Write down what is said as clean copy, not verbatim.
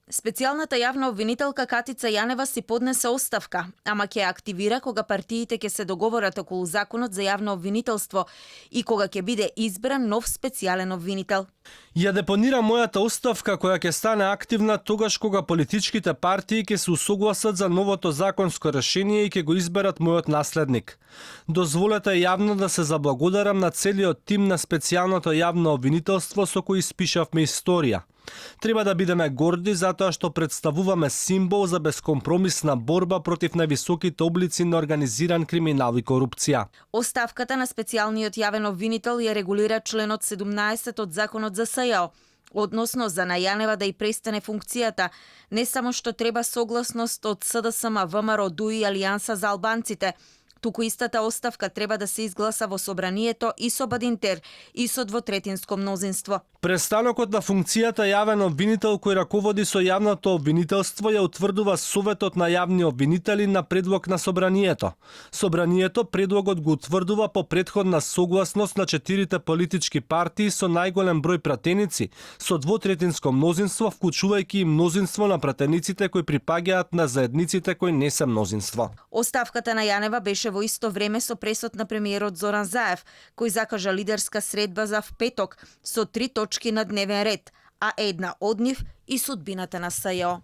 Специјалната јавна обвинителка Катица Јанева си поднесе оставка, ама ќе ја активира кога партиите ќе се договорат околу законот за јавно обвинителство и кога ќе биде избран нов специјален обвинител. Ја депонира мојата оставка која ќе стане активна тогаш кога политичките партии ќе се усогласат за новото законско решение и ќе го изберат мојот наследник. Дозволете јавно да се заблагодарам на целиот тим на специјалното јавно обвинителство со кој испишавме историја. Треба да бидеме горди затоа што представуваме символ за бескомпромисна борба против највисоките облици на организиран криминал и корупција. Оставката на специјалниот јавен обвинител ја регулира членот 17 од законот за СЈО, односно за Јанева да и престане функцијата, не само што треба согласност од СДСМ, ВМРО, ДУИ и Алијанса за албанците, туку истата оставка треба да се изгласа во собранието и со Бадинтер и со двотретинско мнозинство. Престанокот на функцијата јавен обвинител кој раководи со јавното обвинителство ја утврдува Советот на јавни обвинители на предлог на собранието. Собранието предлогот го утврдува по претходна согласност на 4 политички партии со најголем број пратеници, со двотретинско мнозинство, вклучувајќи и мнозинство на пратениците кои припаѓаат на заедниците кои не се мнозинство. Оставката на Јанева беше во исто време со пресод на премиерот Зоран Заев, кој закажа лидерска средба за впеток со 3 точки на дневен ред, а една од нив и судбината на СЈО.